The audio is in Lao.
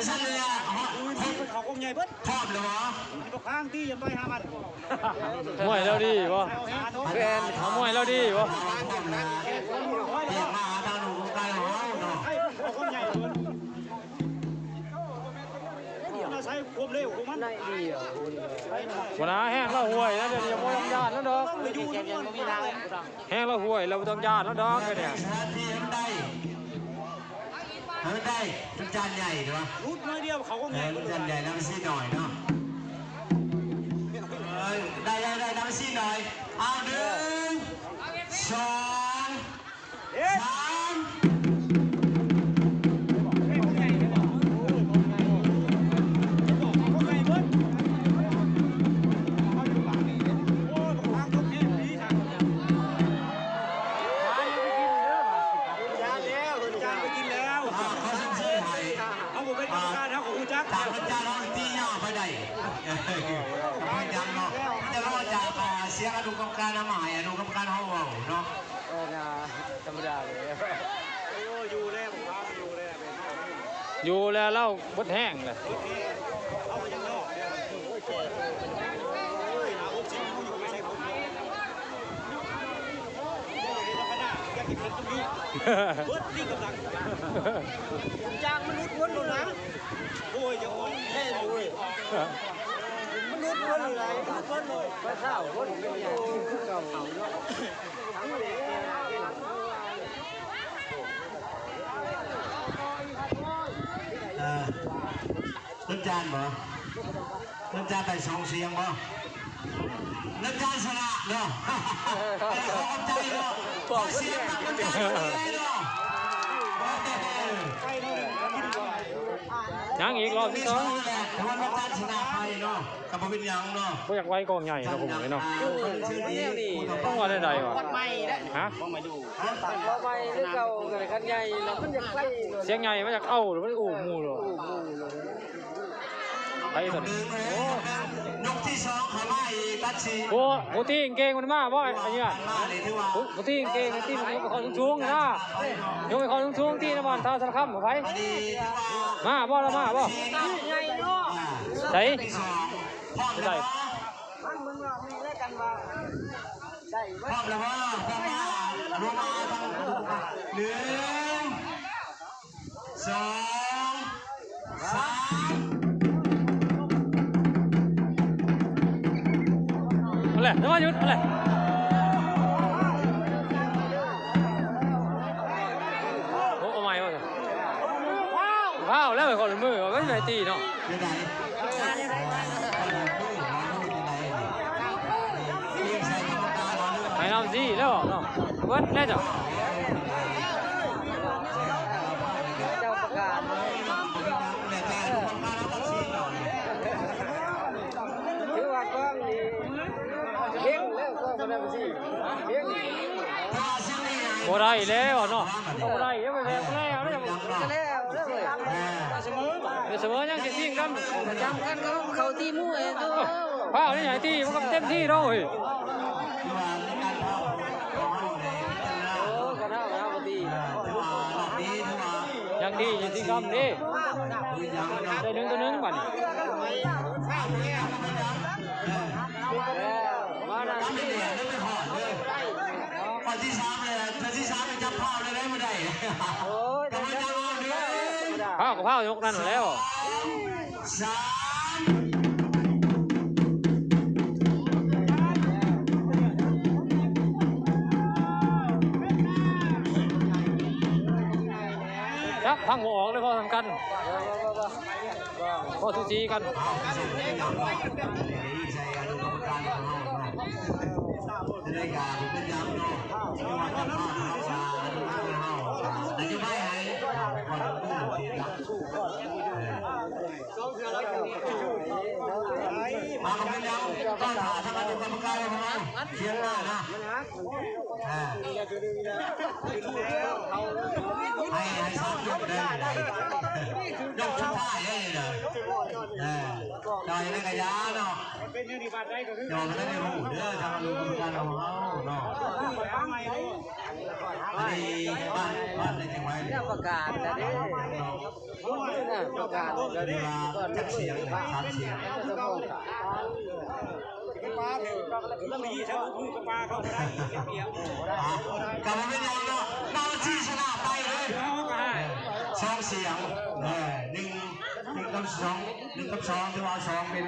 ຊັ້ນແລ້ວ ເຂົາກົມໃຫຍ່ເບິດ ພ້ອມແລ້ວບໍ່? ບັກຄາງຕີ ຢາໄປຫາມັນ ມວຍລາວດີບໍ່? ແມ່ນ ມວຍລາວດີບໍ່? ຮຽກມາຫາທາງລູກໄກ່ເຮົາເນາະ ເຂົາກົມໃຫຍ່ເບິດ ອາໄສຄວາມເລັວຂອງມັນ ບໍ່ນາ ແຮງລາວຫ້ວຍແລ້ວ ດຽວນີ້ບໍ່ຕ້ອງຢ້ານລາວດອກ ແຮງລາວຫ້ວຍແລ້ວ ບໍ່ຕ້ອງຢ້ານລາວດອກ ດຽວນີ້ ສະຖານທີ່ໃຫ້ມັນໄດ້ ໃຫ້ມັນໄດ້ ມັນຈານໃຫຍ່ເດ້ ຫຼຸດໜ້ອຍດຽວ ເຂົາກໍແງະ ເອີ ມັນຈານໃຫຍ່ ລຳຊີໜ້ອຍເນາະ ເອີ ໄດ້ ໄດ້ ໄດ້ ລຳຊີໜ້ອຍ ເອົາ ໜຶ່ງ ສອງ ສາມ ຈານແລ້ວ ຈານໄປກິນແລ້ວ ເຮົາບໍ່ເປັນກຳມະການ ເຮົາກໍຮູ້ຈັກ ຈານເພິ່ນຈານເຮົາຕີຍາວໄປໄດ້ ບໍ່ເປັນຫຍັງເນາະ ແຕ່ວ່າຈາກ ອ່າ ສຽງອະນຸກຳມະການ ເອົາມາໃຫ້ອະນຸກຳມະການເຮົາເວົ້າເນາະ ເອີ ນະ ທຳມະດາເລີຍ ໂອ້ ຢູ່ແລ້ວ ຢູ່ແລ້ວ ຢູ່ແລ້ວ ລາວເບິດແຮງແລ້ວ ເບິດທີ່ກຳລັງ ຈ້າງມະນຸດວົນໂລດນະ ໂອ້ຍ ຈະໂອ້ຍ ແມ່ນເວີຍ ມະນຸດວົນໂລດນະ ມະນຸດວົນໂລດ ພະເຈົ້າ ໂອ້ຍ ຄືເກົ່າເນາະ ເອີ ເພິ່ນຈານບໍ່? ເພິ່ນຈານໄດ້ສອງສຽງບໍ່? ເພິ່ນຈານຊະນະເນາະ ເອີ ຂອບໃຈເນາະ ຂໍສຽງນຳເພິ່ນຈານເນາະ ຍັງອີກລອບທີສອງ ຖືວ່າເພິ່ນຈານຊະນະໄປເນາະ ກໍບໍ່ເປັນຫຍັງເນາະ ບໍ່ຢາກໄຫວກອງໃຫຍ່ເນາະ ພວກນີ້ເນາະ ຕ້ອງວ່າແນວໃດວະ? ຮະ? ເວົ້າໄປຄືເກົ່າ ຄັນໃຫຍ່ລະມັນຢາກໄປ ສຽງໃຫຍ່ມັນຢາກເອົາ ມັນອູ້ໝູ່ໂລດ ໄປຕົວນີ້ ໂອ້ ຍົກທີສອງເຂົ້າມາອີກ ຕັດສິນ ໂອ້ ຜູ້ຕີກາງເກງມັນມາບໍ່? ອັນນີ້ ມານີ້ຖືວ່າ ຜູ້ ຜູ້ຕີກາງເກງ ຕີມັນໄປຂໍສູງໆນະ ຍົກໄປຂໍສູງໆ ຕີນະ ບ້ານທ່າສາລະຄຳ ໄປ ມາບໍ່ລະ ມາບໍ່? ໃຫຍ່ເນາະ ໃສ? ທີສອງ ພ້ອມແລ້ວບໍ່? ຟັງເບິ່ງວ່າມີແລະກັນວ່າ ໄດ້ບໍ່? ພ້ອມແລ້ວບໍ່? ພ້ອມມາ ລົງມາທັງ ໜຶ່ງ ສອງ ສາມ ເອົາແຫຼະ ເອົາມາຢຸດ ເອົາແຫຼະ ໂອ້ ເອົາໃໝ່ວ່າ ພ້າວແລ້ວ ໄປຂໍໃນມືວ່າ ໄປໃນຕີເນາະ ໄປນຳຊິແລ້ວເນາະ ເບິດແລ້ວເຈົ້າ ເຈົ້າປະກາດ ຖືວ່າກ້ອງນີ້ ເຮັງແລ້ວ ກໍບໍ່ໄດ້ຊິເຮັງ ບໍ່ໄດ້ແລ້ວເນາະ ບໍ່ໄດ້ແລ້ວ ແລ້ວ ແລ້ວ ແລ້ວ ເສມີ ຍັງຊິຊິງກັນ ຈຳກັນກໍເຂົ້າທີ່ໝູ່ເອງ ເອີ ພາວນີ້ໃຫຍ່ທີ່ ມັນກໍເຕັມທີ່ເນາະ ເອີ ຍັງດີຢູ່ທີ່ກຳເດ້ ໄດ້ໜຶ່ງຕໍ່ໜຶ່ງບັດນີ້ ມານະ ຂ້ອຍທີສາມເລີຍ ຖ້າທີສາມໄປຈັບພາວໄດ້ບໍ່ໄດ້ ໂອ້ຍ ພາວກໍພາວຍົກນັ້ນແລ້ວ ສາມ ຈັບພັງບໍ່ອອກເລີຍ ເວົ້ານຳກັນ ບໍ່ສູສີກັນ ມາ ບໍ່ເປັນຫຍັງ ຕ້ອງຖ້າທາງອະນຸກຳມະການເຮົາ ຂຽນມານະ ອ່າ ໃຫ້ ໃຫ້ສາມຍົກເດີ ຍົກສຸດທ້າຍເດ້ ເດີ. ເອີ ເຈົ້າເຮັດໃນກະຢາເນາະ ເປັນແນວນີ້ ບ້ານໃດກໍຄື ເຈົ້າບໍ່ທັນໄດ້ຮູ້ເດີ ທາງກຳມະການຂອງເຮົາເນາະ ອັນນີ້ບ້ານ ບ້ານໃດຈັງຫວັດ ແນວປະກາດນະເດ້ ເນາະ ປະກາດ ເວລາຈັກສຽງ ສາມສຽງ ປາເຖິງ ລະມີທະລຸມືກະປາເຂົ້າບໍ່ໄດ້ ເປັນປຽບ ອ່ະ ກະບໍ່ເປັນຫຍັງເນາະ ເຈົ້າທີ່ຊະນະໄປເລີຍ ເຮົາກະໃຫ້ ສອງສຽງ ເອີ ໜຶ່ງ ໜຶ່ງກັບສອງ ໜຶ່ງກັບສອງ ຖືວ່າເອົາສອງເປັນ